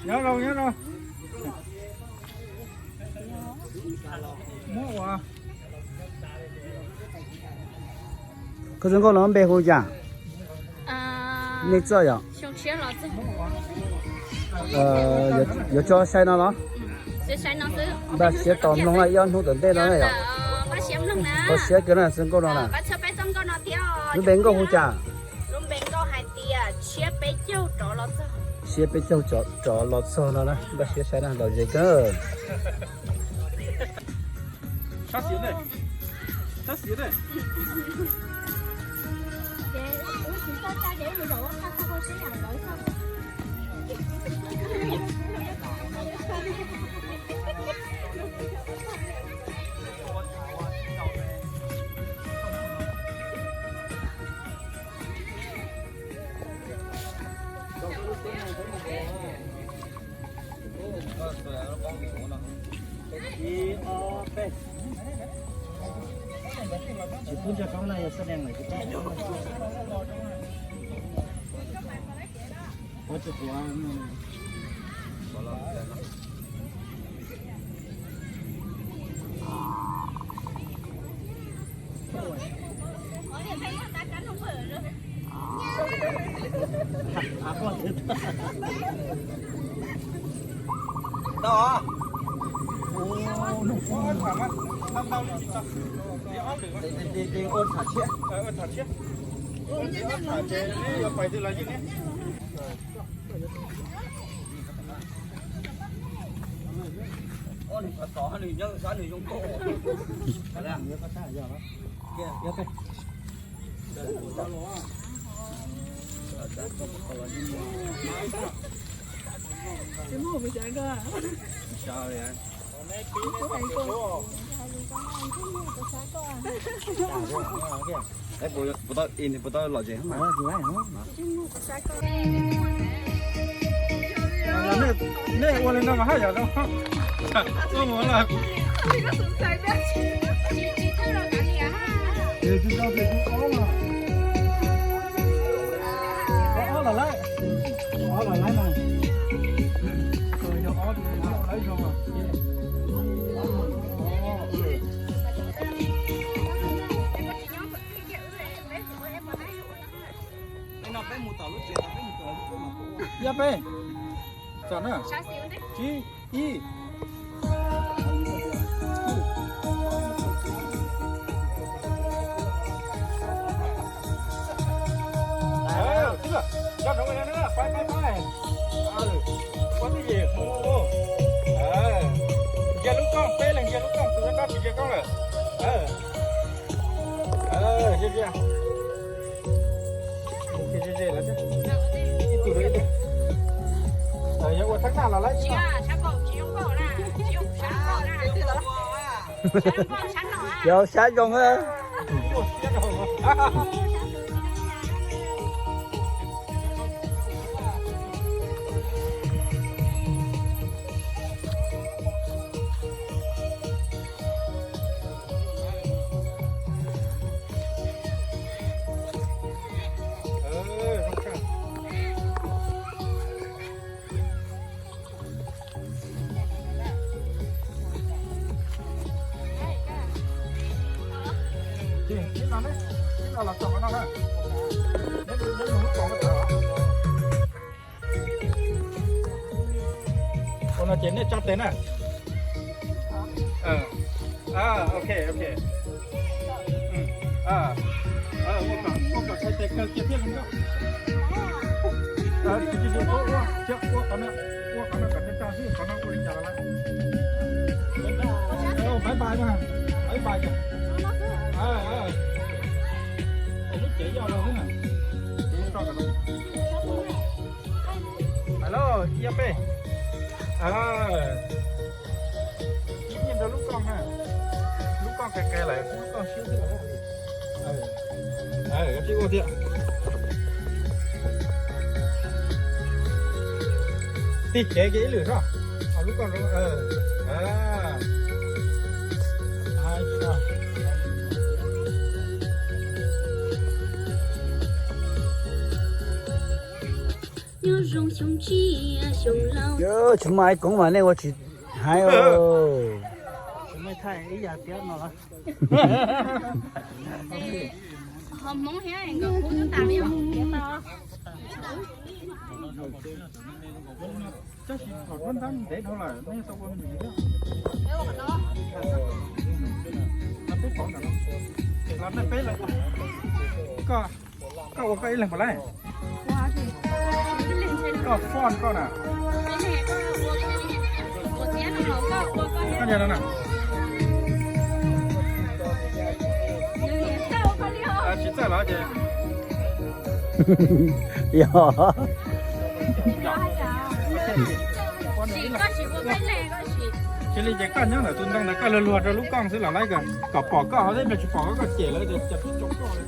Nyob zoo, nyob zoo. Muab ua. Koj txwv nkauj no npe hu cas? Nej txoj yom? Yuav tso sai no los? Npaj siab tos mloog ib ob hnub tom ntej no na yom. Kho siab kawg na txwv nkauj no na. Lub npe nkauj hu cas? Siab peb caug rov los txog no na, npaj siab saib na, lom zem kawg. Ib ob peb. Tsis pub ntsia koob no yog xab dees lawm. Ua tsis quav. Tau. Ua tham tshiab. Ua tham ces neb yuav pais twg los yeej neb. Nws tov nws nyob xav nws zoo nkauj. Puas tau, neb ua li no mas haj yam zoo. Ob los lawm, ob los lawm mas. Yog ob lawm zoo. Ib peb, tsam na, tsib, ib. Nco ntsoov, pab pab pab. Ua twj ywm mus. Ntsia lub kooj, peb leeg ntsia lub kooj, tus nyob qab tsis ntsia koob lawm. Ntsia, ntsia. Ib tug rau ib tug. Yog ua thab naj los lawm. Yog sab zoo. Ua no ces nej tsa tes na. Ok, ok. Muaj kom txhais tes kawg kiag thiab zoo nkauj. Ua qhov no, ua qhov no kom tag tag xwb, qhov no ua li cas los lawm. Bye bye na, bye bye kawg. Lub cev yoj los xwb na. Hello, ib peb. Ib nyiaj rau lub kooj na. Lub kooj qe qe lawm, lub kooj siab xwb. Koj tsis ua thiab. Tig cev kiag ib lwm soj. Lub kooj zoo. Nyob zoo xyoo tsib xyoo laus. Tsis muaj ib koog mas nej ua tsis hais os. Koj ua koj ib leeg puas laij? Koj fon koj na. Koj niag no na. Tsis txawj los ces. Yog. Cia li ces koj nyob ntawm tus ntoo ntawd koj luag luag rau lub kooj xwb los laij kom pom koj hov thiab, tsis pom koj cem lawv ces cov tib tsoom koj.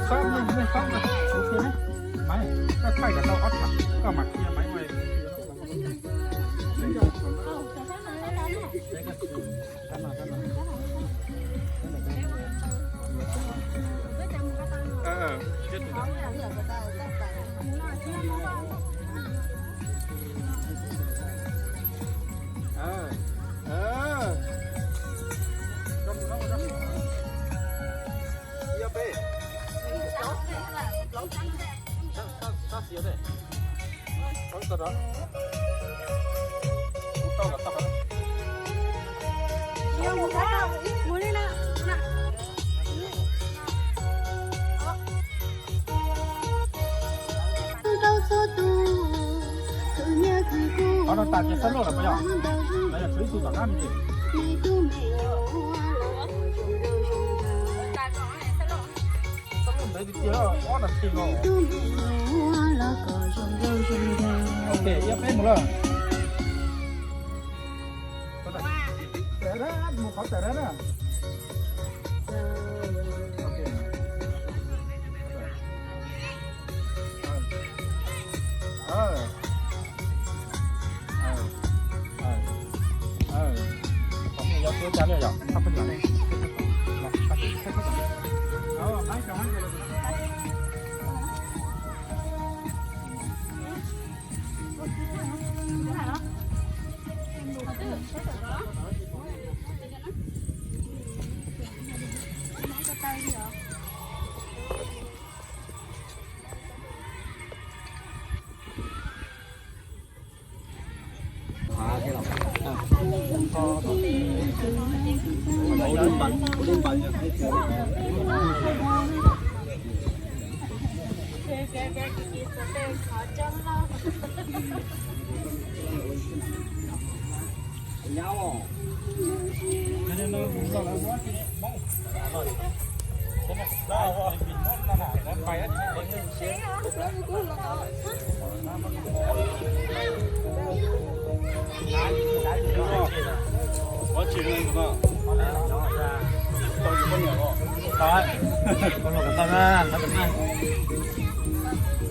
Xob, nej xob, kuv thiab ne. Maiv, koj thaij kom tau ob tham koj mam qhia Maiv ua. Qhov no tas ces xob luaj lawm puas yog? Lawv yog tshuav ib tug tom qab me ntsis. Xob luaj ntev tiag tiag, ob nas this los. Ok, ib peb mus lawm. Mus qhov tawm dab na.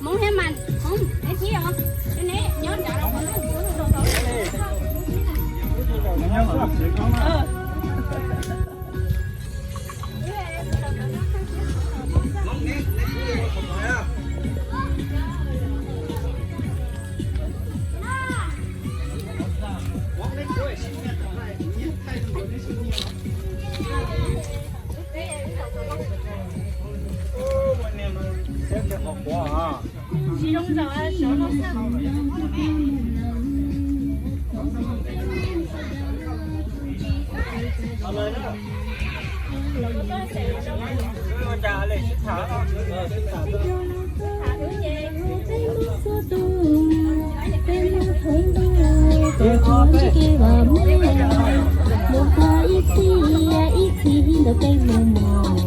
Hmoob thiab mas, Hmoob, neb thiab os, neb nyob nrad los. Ib txhia ib txhia ntawd peb mus mos,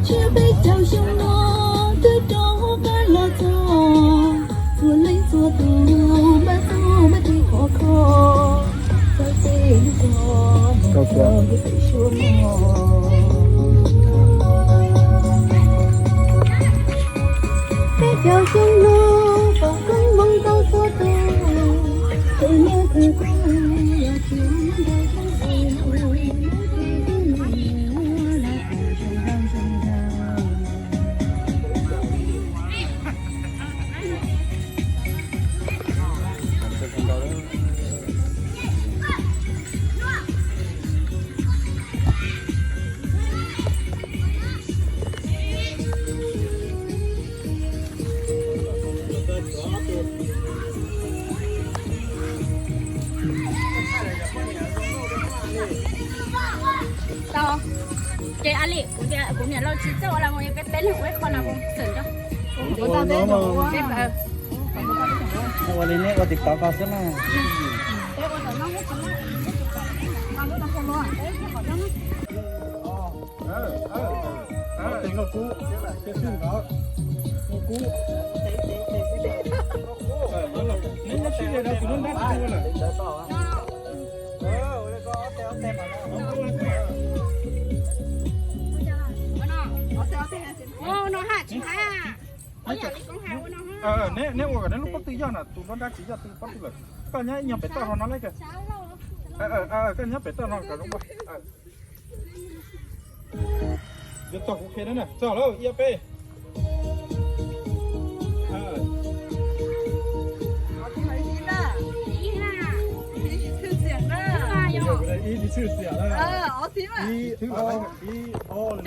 tsiab peb caug xyoo no twb rov qab los txog, txhua leej txhua tus npaj txuj npaj ris khov kho, txawj tej lub zog mus txog ntiaj teb suab mos. Peb caug xyoo no foom koob hmoov rau txhua tus, tus nyiaj tus kub los tsis Tau. Ces a li kuv tias kuv niam laus tsis txawj ua los mus peb peb leeg ua ib qho no kuv xwm rau. Ua li nej ua tim tau ko xwb na. Neb ua kom neb lub pob tw yog na, tus nruab nrab tsis yog tus pob tw lawm. Koj nyob ib nyuag pem toj hlo no lawm. Koj nyob pem toj no kom zoo. Yuav txog kuv qhia na, txog lawm, ib ob peb. Ib tsis tshwj xiam na. Ib, ob, ib, ob.